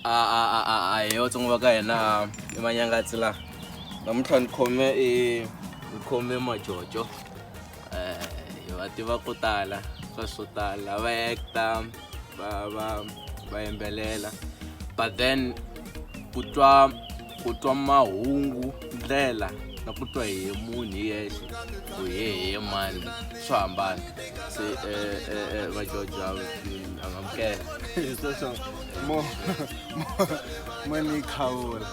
A a a a a hi vatsongo va ka hina i manyangatsi la namuntlha ni khome i ni khome majojo hi va tiva ko tala swa swo tala va actor va va va yimbelela but then ku twa ku twa mahungu ndlela na ku twa hi munhu hi yexe ku he he mani swo hambana se vajojo amukela sweswo mo mo ni khawula.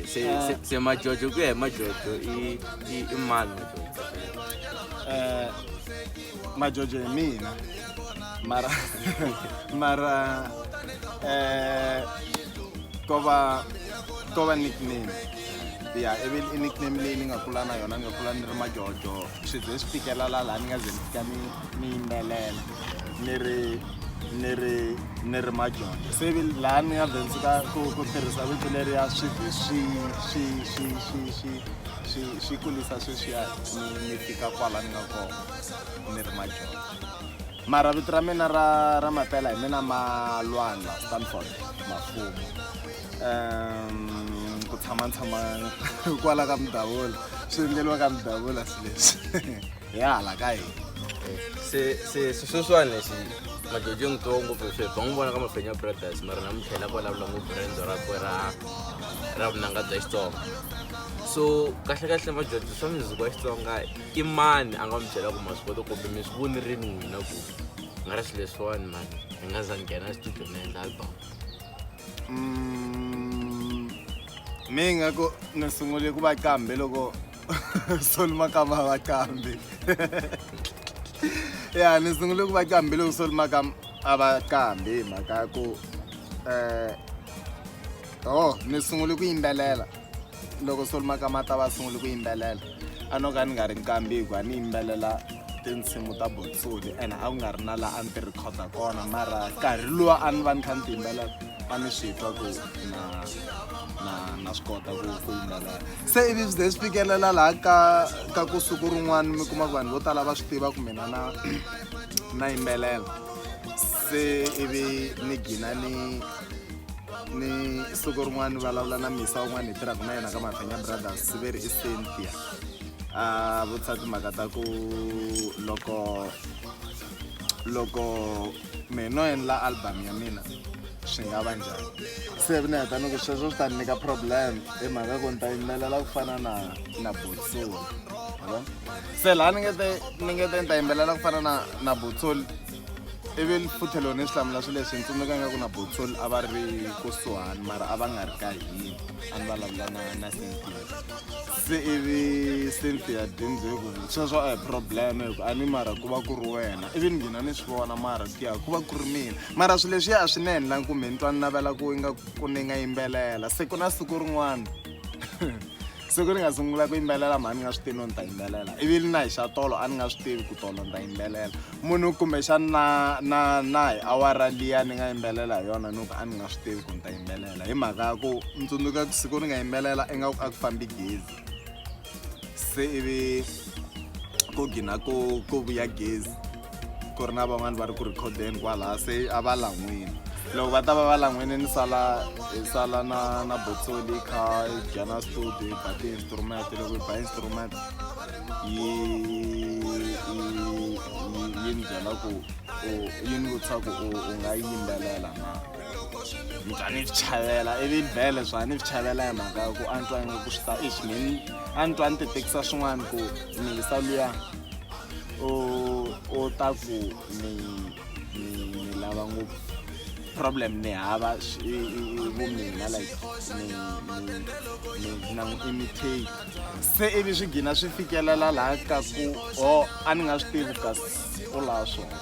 Se se se majojo ku ya hi majojo i i i mani majojo? Majojo hi mina, mara ko va nickname ya ivi i nickname leyi ni nga kula na yona, ni nga kula ni ri majojo. Swi ze swi fikela la laha ni nga ze ni fika ni yimbelela ni ri majojo. Se ivi laha ni nga ze ni fika ku tirhisa vito leriya, swi ze swi kulisa sweswiya ni fika kwala ni nga kona ni ri majojo. Mara vito ra mina ra mampela hi mina Malwandla Stanford Mafumo. Ku tshama ni tshama kwala ka Mudavula, swi endleriwa ka Mudavula swilo leswi hi hala ka hina. Se sweswiwani lexi majojo n'wi tiva ngopfu hi sweswi va n'wi vona ka Mafenya Brothers, mara namuntlha hi la ku vulavula ngopfu riendzo rakwe ra vunanga bya Xitsonga. So kahle kahle majojo, swa music wa Xitsonga, i mani a nga mi byela ku ma swi kota, kumbe mi swi voni rini n'wina ku nga ri swilo leswiwani mani hi nga za nghena studio ni endla album? Mi nga ku ni sungule ku va qambi loko Solly Makama va qambi. Ya, ni sungule ku va qambi loko Solly Makama a va qambi, hi mhaka ya ku oh, ni sungule ku yimbelela loko Solly Makama ta va sungule ku yimbelela. A no ka ni nga ri nqambi, hikuva a ni yimbelela tinsimu ta Botsoli ene a ku nga ri na laha a ni ti rhikhoda kona, mara nkarhi luwa a ni va ni kha ni ti yimbelela a ni swi twa ku na swi kota ku yimbelela. Se ivi swi ze swi fikelela laha ka ku siku rin'wana mi kuma ku vanhu vo tala va swi tiva ku mina na yimbelela. Se ivi ni gina ni siku rin'wana ni vulavula na misa un'wana hi tirhaka na yena ka Mafenya Brothers, ve ri i Cynthia, a vutisa timhaka ta ku loko me no endla album ya mina swi nga va njhani. Se ni heta ni ku sweswo swi ta ni nyika problem hi mhaka ku ni ta yimbelela ku fana na Botsoli. Se laha ni nge te ni ta yimbelela ku fana na Botsoli, ivi futhi loko ni swi hlamula swilo leswi ni tsundzuka nga ku na Botsoli a va ri kusuhani, mara a va nga ri ka hina, a ni vulavula na Cynthia. Se ivi Cynthia dyindze ku sweswo a hi problem, hi ku a ni mara ku va ku ri wena. Ivi ni nghina ni swi vona, mara ya ku va ku ri mina, mara swilo leswiya a swi ni endlangi kumbe ni twa ni navela ku inga ku ni nga yimbelela. Se ku na siku rin'wana, siku ni nga sungula ku yimbelela, mhani ni nga swi tivi no ni ta yimbelela, ivi na hi xa tolo a ni nga swi tivi ku tolo ni ta yimbelela. Munhu kumbexana na hi awara liya ni nga yimbelela hi yona, ni ku a ni nga swi tivi ku ni ta yimbelela, hi mhaka ya ku ni tsundzuka ku siku ni nga yimbelela ingaku a ku fambi gezi. Se ivi ku gina ku vuya gezi, ku ri na van'wani va ri ku rhikhodeni kwalaha, se a va lan'wini. Loko va ta va va lan'wini, ni sala hi sala na Botsoli kha hi nghena studio, hi ba ti-instrument. Loko hi ba instrument, yi ni byela ku u yi ni vutisa ku u nga yimbelela na. Ni twa ni swi chavela, ivi vhele swa ni swi chavela hi mhaka ya ku a ni twa ingaku swi ta ixi me a ni twa ni ti tekisa swin'wana ku miyisa luya u ta ku ni lava ngopfu problem, ni hava vumina, like ni na n'wi imitate. Se ivi swi gina swi fikelela laha ka ku o a ni nga swi tivi kasi u lava swona.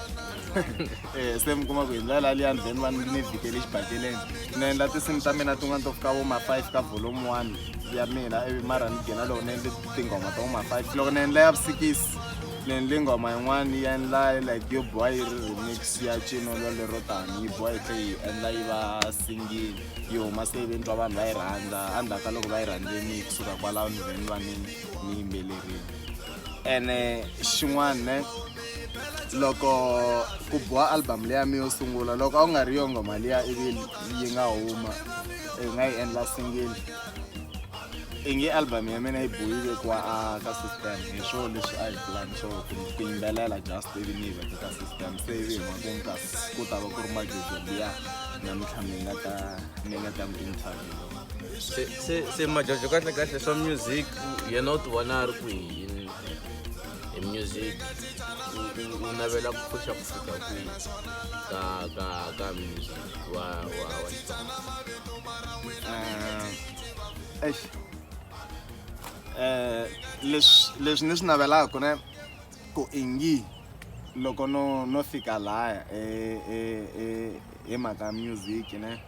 Se mi kuma ku hi ndlela liya then va ni vhikele xibakeleni, ni endla tinsimu ta mina tin'wana to fika vo ma 5 ka volume 1 ya mina. Ivi mara ni gina loko ni endle tinghoma ta vo ma 5, loko ni endla ya vusikisi, ni endle nghoma yin'wana yi endla like yo boha yi ri remix ya cino lolero tani, yi boha yi tlhe yi endla yi va single, yi huma. Se ivi ni twa vanhu va yi rhandza. Endzhaku ka loko va yi rhandzeni, kusuka kwalaho ni vhe ni va ni yimbelerile. Ene xin'wana ne Loko ku biwa album leya mi yo sungula, loko a ku nga ri yo nghoma liya ivi yi nga huma, hi nga yi endla single, i nge album ya mina yi biwi yi vekiwa a ka system. Hi swo leswi a hi plan swo ku yimbelela just ivi ni yi veka ka system. Se ivi hi makumu ka ku ta va ku ri Majojo liya namuntlha mi nga ta mi interview. Se Majojo, kahle kahle swa music, yena u ti vona a ri kwihi hi music? U navela ku phusha ku fika kwihi ka music wa Xitsonga? Eish, leswi ni swi navelaka ne ku ingi loko no fika laya hi mhaka ya music ne,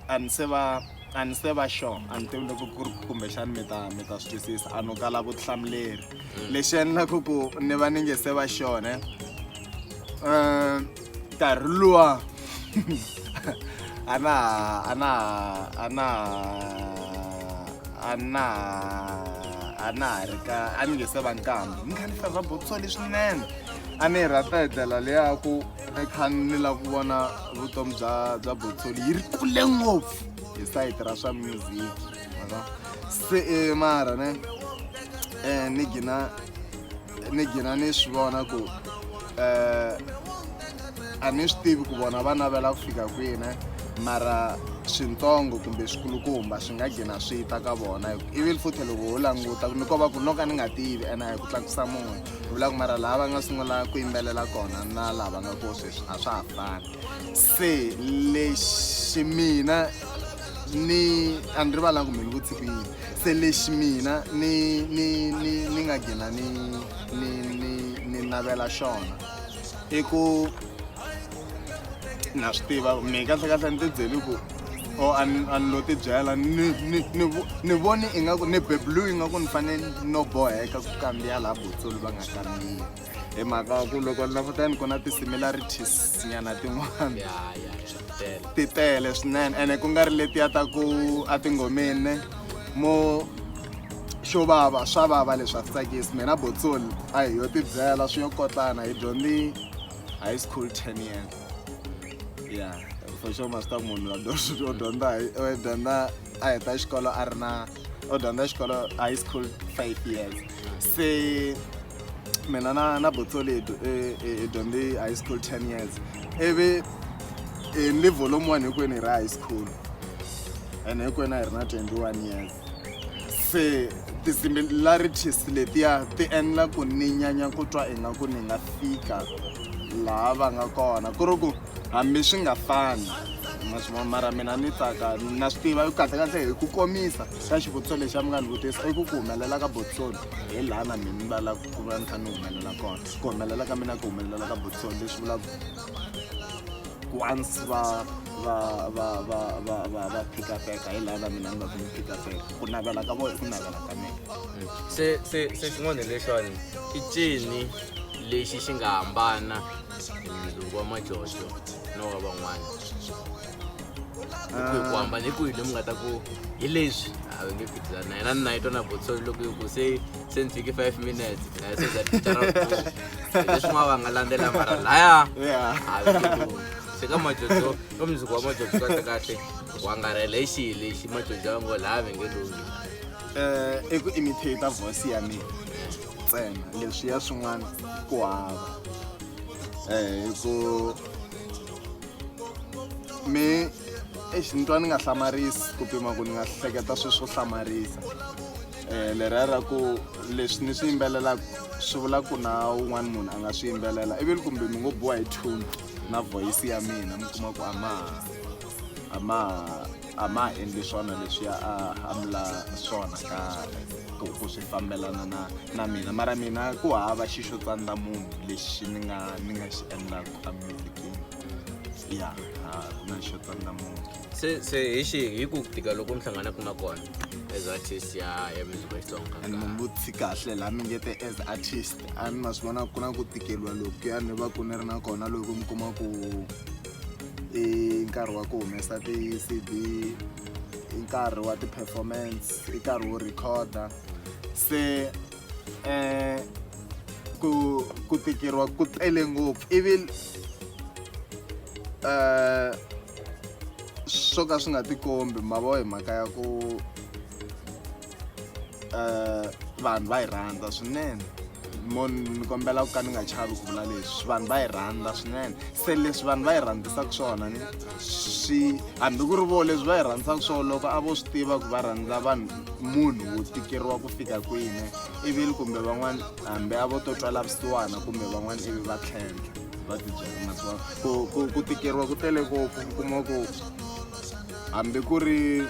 a ni se va sure, a ni tivi loko ku ri kumbexani mi ta swi twisisa, a no kala vutihlamuleri. Lexi endlaku ku ni va ni nge se va sure ne, nkarhi luwa a na ha ri ka a ni nge se va nkambi, ni kha ni favor Botsoli swinene. A ni yi rhandza hi ndlela leya ku ni kha ni lava ku vona vutomi bya Botsoli yi ri kule ngopfu hi sayiti ra swa music, ma se mara ne ni gina ni swi vona ku a ni swi tivi ku vona va navela ku fika kwihi ne, mara swintsongo kumbe swikulukumba swi nga gina swi ta ka vona. Ivi futhi loko ho languta ni ko va ku no ka ni nga tivi ene a hi ku tlakusa munhu, ni vula ku mara laha va nga sungula ku yimbelela kona na laha va nga ko sweswi a swa ha fani. Se lexi mina ni a ni rivalanga kumbe ni vutise ku yini, se lexi mina ni nga gina ni navela xona i ku na swi tiva mi kahle kahle ni ti byeli ku o a ni lo ti byela, ni voni ingaku ni bebulu ingaku ni fanele no boheka ku kandziya laha Botsoli va nga kandziya, hi mhaka ya ku loko ni languta ni ku na ti-similarities nyana tin'wana. Ya, tele. Ti tele swinene, ene ku nga ri letiya ta ku a tingomeni ne mo xo vava swa vava leswi a swi tsakisi. Mina Botsoli a hi yo tibyela swi yo kotlana, hi dyondzi high school 10 years. Yeah, for sure ma swi ta ku munhu o dyondza a heta xikolo a ri na o dyondza xikolo high school 5 years. Se mina na Botsoli hi dyondze high school 10 years, ivi hi ni volume 1 hinkwenu hi ri high school, ene hinkwenu a hi ri na 21 years. Se ti-similarities letiya ti endla ku ni nyanya ku twa ingaku ni nga fika laha va nga kona, ku ri ku hambi swi nga fani, ma swi vona. Mara mina ni tsaka na swi tiva kahle kahle. Hi ku komisa ka xivutiso lexi a mi nga ni vutisa, i ku ku humelela ka Botsoli hi laha na mina ni va lava ku va ni kha ni humelela kona. Ku humelela ka mina ku humelela ka Botsoli, leswi vulaka ku once va phikapeka hi laha na mina ni va ku ni phikapeka. Ku navela ka vona i ku navela ka mina. Se xin'wana lexiwani i cini lexi xi nga hambana hi mundzuku wa Majojo na wa van'wana? Hi kwihi ku hambana? Hi kwihi lomu nga ta ku hi leswi a va nge phikizani na yena? Ni na yi twa na Botsoli loko yi ku se ni fiki 5 minutes, se za thicara leswi va nga landzela, mara laya a va nge lunghi. Se ka Majojo, ka mundzuku wa Majojo, kahle kahle ku angarhela hi xihi lexi Majojo a ngo laha va nge lunghi? I ku imitate voice ya mina ntsena, leswiya swin'wana ku hava. Hi ku mi exi ni twa ni nga hlamarisi ku pima ku ni nga hleketa swilo swo hlamarisa, leriya ra ku leswi ni swi yimbelelaka swi vula ku na un'wana munhu a nga swi yimbelela, ivi kumbe mi ngo biwa hi tune na voice ya mina, mi kuma ku a ma ha endli swona leswiya a mi la swona ka ku swi fambelana na mina. Mara mina ku hava xi xo tsandza munhu lexi ni nga xi endlaku a musicini ya a ku na xo tsandza munhu. Se hi xihi hi ku tika loko mi hlanganaka na kona as artist ya music wa Xitsonga? And mi vutisi kahle laha mi nge te as artist, a ni ma swi vona ku na ku tikeliwa lokuya ni va ku ni ri na kona loko mi kuma ku i nkarhi wa ku humesa ti-CD, i nkarhi wa ti-performance, i nkarhi wo recorda. Se Ku tikeriwa ku tele ngopfu ivi swo ka swi nga tikombi ma vo hi mhaka ya ku vanhu va yi rhandza swinene. Mo ni kombela ku ka ni nga chavi ku vula leswi, vanhu va yi rhandza swinene. Se leswi vanhu va yi rhandzisaka swona ni swi hambi ku ri vo leswi va yi rhandzisaka swona, loko a vo swi tiva ku va rhandza vanhu munhu wo tikeriwa ku fika kwini, ivi kumbe van'wani hambi a vo to twela vusiwana kumbe van'wani ivi va tlhentlha va tibyela ma swi vona. Ku tikeriwa ku tele ngopfu, u kuma ku hambi ku ri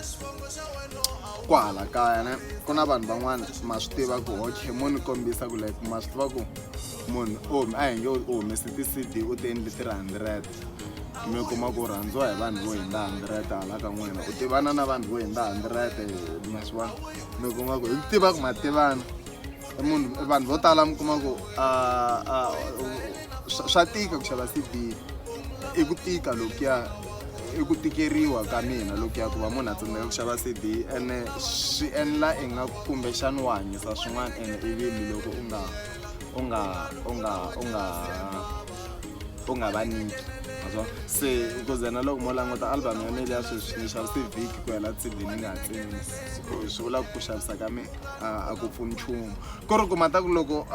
kwahala kaya ne ku na vanhu van'wana ma swi tiva ku okay mo ni kombisa ku like ma swi tiva ku munhu u a hi nge u humese ti-C_D u ti endli 300, mi kuma ku rhandziwa hi vanhu vo hundza 100 hala ka n'wina, u tivana na vanhu vo hundza 100, ma swi vona. Mi kuma ku hi ku tiva ku ma tivana munhu vanhu vo tala mi kuma ku swa tika ku xava C_D, i ku tika lokuya, i ku tikeriwa ka mina lokuya ku va munhu a tsandzeka ku xava C_D, ene swi endla ingaku kumbexani wa hanyisa swin'wana, ene ivi loko u nga u nga u nga u nga u nga va nyiki ma swi vona. Se ku ze na loko mo languta album ya mina liya sweswi ni xavise vhiki ku hela C_D ni nga ha tsemisi, swi vula ku xavisa ka mina a ku pfuni nchumu. Ku ri kuma ta ku loko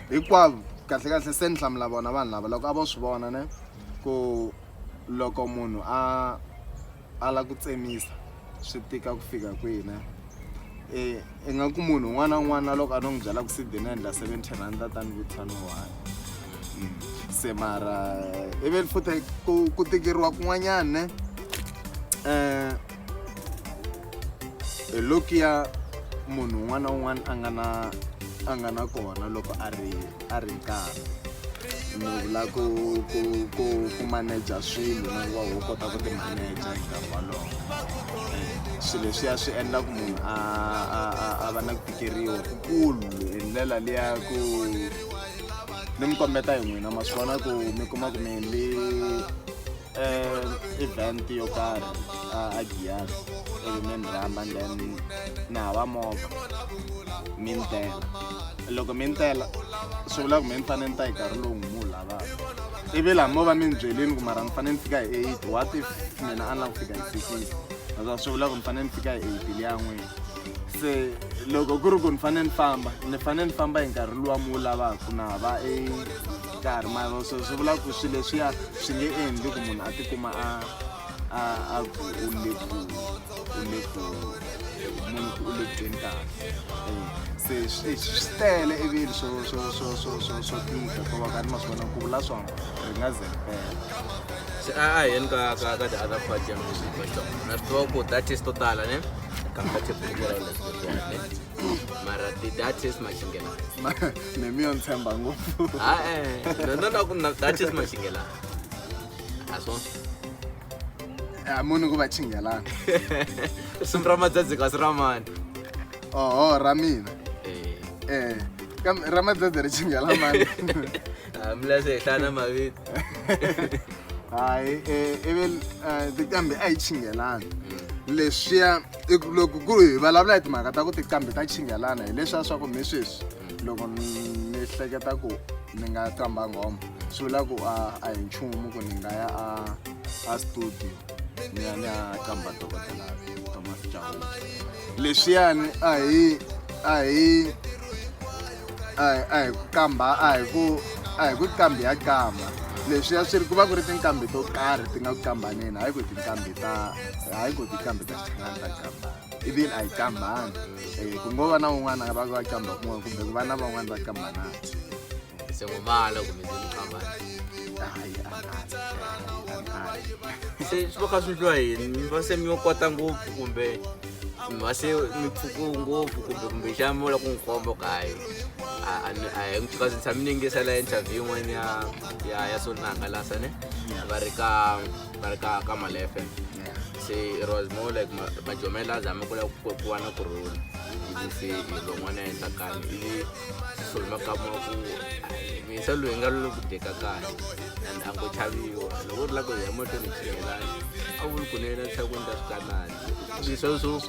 hinkwavo kahle kahle se ni hlamula vona vanhu lava loko a vo swi vona ne ku loko munhu a ala ku tsemisa swi tika ku fika kwihi ne, ingaku munhu un'wana na un'wana na loko a no n'wi byela ku C_D ni endla 70 rand a ta ni vutisa no why. Se mara ivi futhi ku tikeriwa kun'wanyana ne, hi lokuya munhu un'wana na un'wana a nga na a nga na kona loko a ri a ri nkarhi, ni vula ku manager swilo na ku va u kota ku ti manager hi nkarhi wolowo. Swilo leswiya swi endla ku munhu a va na ku tikeriwa kukulu hi ndlela liya ku ni mi kombeta hi n'wina ma swi vona ku mi kuma ku mi endle event yo karhi a Giyani, ivi mi ni rhamba and then ni hava movha mi ni tela. Loko mi ni tela swi vula ku me ni fanele ni ta hi nkarhi lowu mi wu lavaka, ivi laha mo va mi ni byelini ku mara ni fanele ni fika hi 8, what if mina a ni lava ku fika hi 6, naswona swi vula ku ni fanele ni fika hi 8 liya n'wina. Se loko ku ri ku ni fanele ni famba, ni fanele ni famba hi nkarhi luwa mi wu lavaka, na va e nkarhi mara swi vula ku swilo leswiya swi nge endli ku munhu a tikuma a ku u le ku u le ku munhu ku u le ku tweni kahle. Se swi tele ivi swo tika ko va ka ni ma swi vona ku vula swona ri nga ze ri pela. Se a hi yeni ka the other part ya music wa Xitsonga. Na swi tiva ku ti-artist to tala ne comfortable ku vulavula leswiwani ne, mara ti-artist maxingelana Me mi yo ni tshemba ngopfu. A-e, no no no ku na ti-artist maxingelana a swona. A munhu ku va chingelana. Risimu ra Madzadzi kasi ra mani? Oho, ra mina. Kambe ra Madzadzi ri chingela mani? Hambileswi hi hlaya na mavito. Hayi, ivi tinqambi a yi chingelani. Leswiya i ku loko ku hi vulavula hi timhaka ta ku tinqambi ta chingelana, hi leswiya swa ku mi sweswi loko ni hleketa ku ni nga qamba nghoma, swi vula ku a hi nchumu ku ni nga ya a studio ni ya ni ya qamba dokodela Thomas Chauke. Leswiyani a hi a hi a hi a hi ku kamba a hi ku a hi ku qambi ya qamba, leswiya swi ri ku va ku ri tinqambi to karhi ti nga ku kambaneni, hayi ku tinqambi ta hayi ku tinqambi ta Xichangani ta qambana, ivi a hi qambani. Ku ngo va na un'wana va va qamba kun'wana kumbe ku va na van'wana va qambanaka. Se ngomala kumbe se mi qambana? Hayi, a ni ali. Se swi va kha swi ndliwa yini? Mi va se mi yo kota ngopfu kumbe mi va se mi pfuku ngopfu kumbe kumbexana mi vula ku n'wi komba ku hayi a ni a hi because ni tshame ni yingisela interview yin'wana ya Solly Hangalasa ne, va ri ka Malefe. Se it was more like Majomela a zama ku lava ku va na kurhula, ivi se hi lowun'wana a endla kani, ivi Solly Makamu ku miyisa loyi nga lo ku deka kahle and a ngo chaviwa loko u ri la ku ya mahlweni hi chingelani a vuli kunene leswaku ni ta swi kanani sweswo.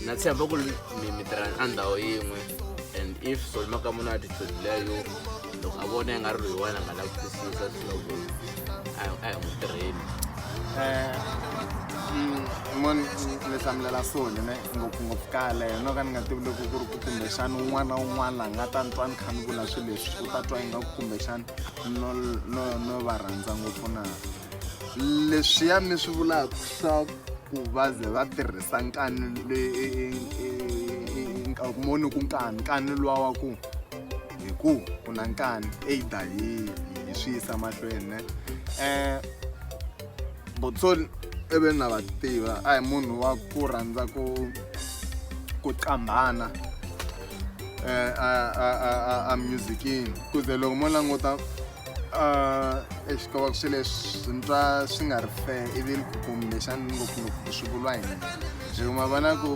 Na tshemba ku mi tirha a ndhawu yin'we. And if Solly Makamu na attitude leyo, loko a vona i nga ri loyiwani a nga lavi ku twisisa swi vula ku a hi n'wi tirheli. Mo ni hlamulela Solly ne, ngopfungopfu ka yaleyo, no ka ni nga tivi loko ku ri ku kumbexani un'wana na un'wana la nga ta ni twa ni kha ni vula swilo leswi u ta twa ingaku kumbexani no va rhandza ngopfu na. Leswiya mi swi vulaka swa ku va ze va tirhisa nkani mo ni ku nkani, nkani luwa wa ku hi ku ku na nkani either hi swi yisa mahlweni ne. Botsoli ivi na va tiva a hi munhu wa ku rhandza ku qambhana a musicini, ku ze loko mo languta exikova swilo leswi ni twa swi nga ri fair ivi kumbexani ngopfungopfu swi vuriwa hi mina, hi ku ma vona ku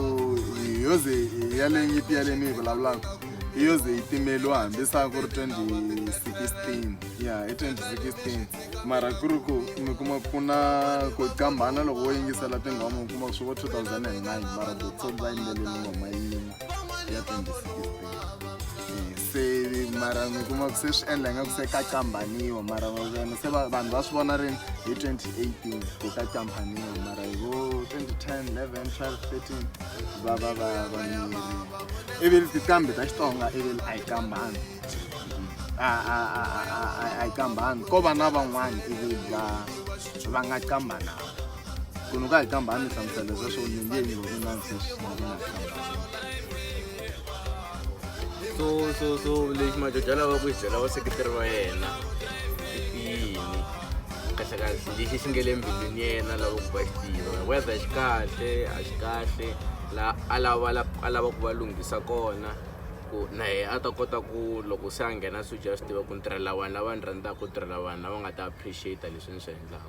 yo ze yaleyo nyimpi yaleyo ni yi vulavulaka i yo ze yi timeliwa hambi sa ku ri 2016, ya i 2016, mara ku ri ku mi kuma ku na ku qambhana loko wo yingisela tinghoma u kuma ku swi vo 2009, mara Botsoli va yimbelele nghoma yin'we ya 2016. Se mara mi kuma ku se swi endla ingaku se ka qambhaniwa, mara vona se vanhu va swi vona rini hi 2018 ku ka qambhaniwa, mara hi vo 2010, 11, 12, 13 va va va va miyerile. Ivi tinqambi ta Xitsonga ivi a yi qambhani, a yi qambhani, ko va na van'wani ivi va nga qambhananga. Ku ni ka hi qambhani ni hlamusela sweswo ni nge yi na sweswi ni nga qambhani. So lexi Majojo a lavaka ku xi byela vaseketeri va yena i yini kahle kahle lexi xi nga le mbilwini ya yena a lava ku va xi tiva, whether xi kahle a xi kahle, la a lava a lava ku va lunghisa kona ku na yena a ta kota ku loko se a nghena studio a swi tiva ku ni tirhela vanhu lava ni rhandzaka, ku tirhela vanhu lava nga ta appreciate leswi ni swi endlaka.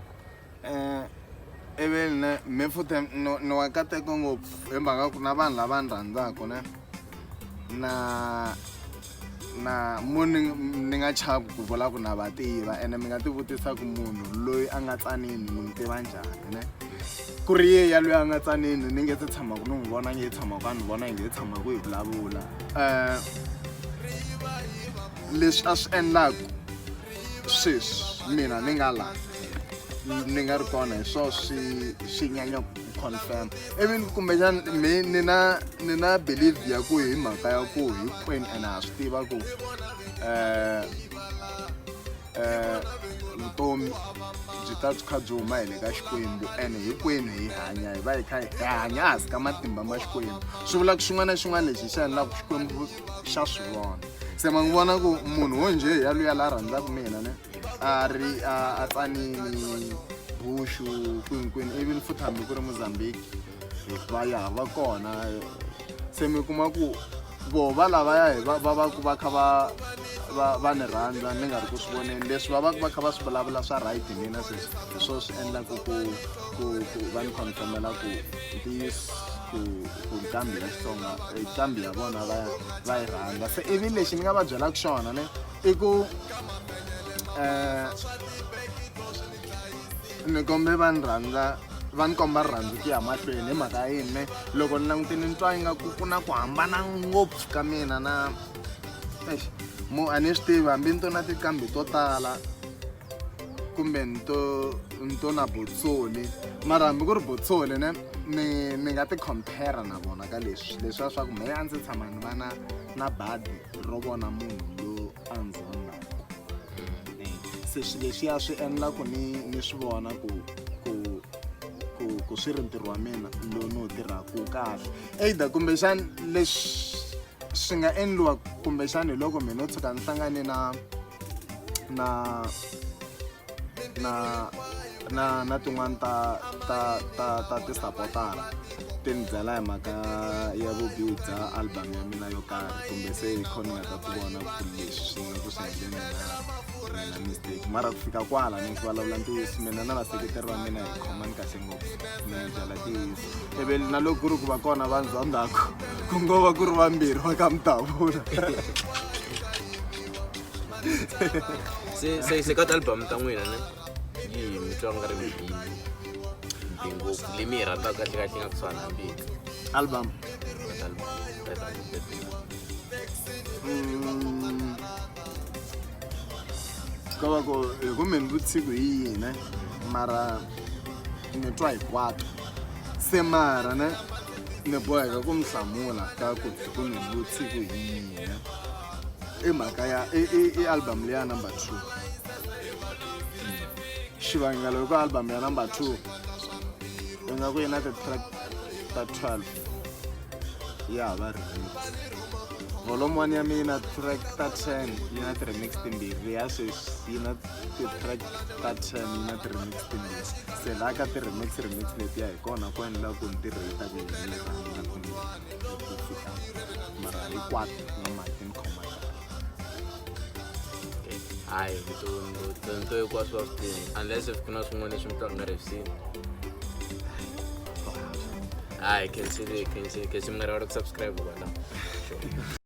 Ivi ne me futhi ni wa kateka ngopfu hi mhaka ku na vanhu lava ni rhandzaka ne, na mo ni nga chavi ku vula ku na va tiva, ene mi nga ti vutisa ku munhu loyi a nga tsanini ni n'wi tiva njhani ne, ku ri ye ya loyi a nga tsanini ni nge se tshama ku ni n'wi vona, nge tshama ku a ni vona, nge tshama ku hi vulavula. Leswi a swi endlaku sweswi mina ni nga la ni nga ri kona hi swona swi nyanya ku confirm, even kumbexana me ni na belief ya ku hi mhaka ya ku hinkwenu ene ha swi tiva ku vutomi byi ta byi kha byi huma hi le ka Xikwembu, ene hinkwenu hi hanya hi va hi kha hi hanya hansi ka matimba ma Xikwembu. Swi vula ku xin'wana na xin'wana lexi hi xi endlaka Xikwembu xa swi vona. Se ma n'wi vona ku munhu wo njhe ya luya la rhandzaka mina ne a ri a tsanini buxu kwini kwini, even futhi hambi ku ri Mozambique va ya va kona. Se mi kuma ku voho va lavaya hi va va ku va kha va ni rhandza ni nga ri ku swi voneni, leswi va va ku va kha va swi vulavula swa right hi mina sweswi hi swona swi endlaku ku va ni confirmela ku ntiyiso ku nqambi ya Xitsonga nqambi ya vona va yi rhandza. Se ivi lexi ni nga va byelaka xona ne i ku ni kombe va ni rhandza, va ni komba rirhandzu ku ya mahlweni. Hi mhaka ya yini ne, loko ni langutile ni twa ingaku ku na ku hambana ngopfu ka mina na eish mo a ni swi tivi, hambi ni to na tinqambi to tala kumbe ni to na Botsoli, mara hambi ku ri Botsoli ne ni nga ti compare na vona ka leswi leswiya swa ku mehe a ndzi tshama ni va na badi ro vona munhu loyi a ndzi zondaku. Se swilo leswiya swi endla ku ni swi vona ku swi ri ntirho wa mina lowu ni wu tirhaka wu kahle. Either kumbexani leswi swi nga endliwa kumbexani hi loko mina no tshuka ni hlangane na tin'wani ta ti-supportara ti ni byela hi mhaka ya vubihi bya album ya mina yo karhi, kumbe se hi kho ni nga ta ti vona ku leswi swi nga ku swi endle mina mistake. Mara ku fika kwala ni vulavula ntiyiso, mina na vaseketeri va mina hi khomani kahle ngopfu, ni byela ntiyiso. Ivi na loko ku ri ku va kona va ndzondhaku ku ngo va ku ri vambirhi va ka Mudavula. Se ka ti-album ta n'wina ne yi mi twa nga ri mi bi ngopfu leyi mi yi rhandzaka kahle kahle nga kusuhani na mbilu? Album. Ka ti-album, ka ti-album leti. Ko va ku hi ku mi ni vutsiku hi yini mara ni twa hinkwato se mara ne ni boheka ku mi hlamula ka ku hi ku mi ni vutsiku hi yini i mhaka ya i album leya number 2. Xivangelo i ku album ya number 2 ingaku yi na ti-track ta 12 ya hava remix. Volume 1 ya mina track ta 10 yi na ti-remix timbirhi, ya sweswi yi na ti-track ta 10 yi na ti-remix timbirhi. Se laha ka ti-remix remix letiya hi kona ku endla ku ni ti rate ku yi na ku fika mara hinkwato normal ti ni khoma kahle. Hayi, nto hinkwaswo va swi tivi unless if ku na swin'wana leswi mi twa nga rhefisini. Hayi, khensile, khensile, khensi mi nga rivali ku subscribe kwalaho. Sure.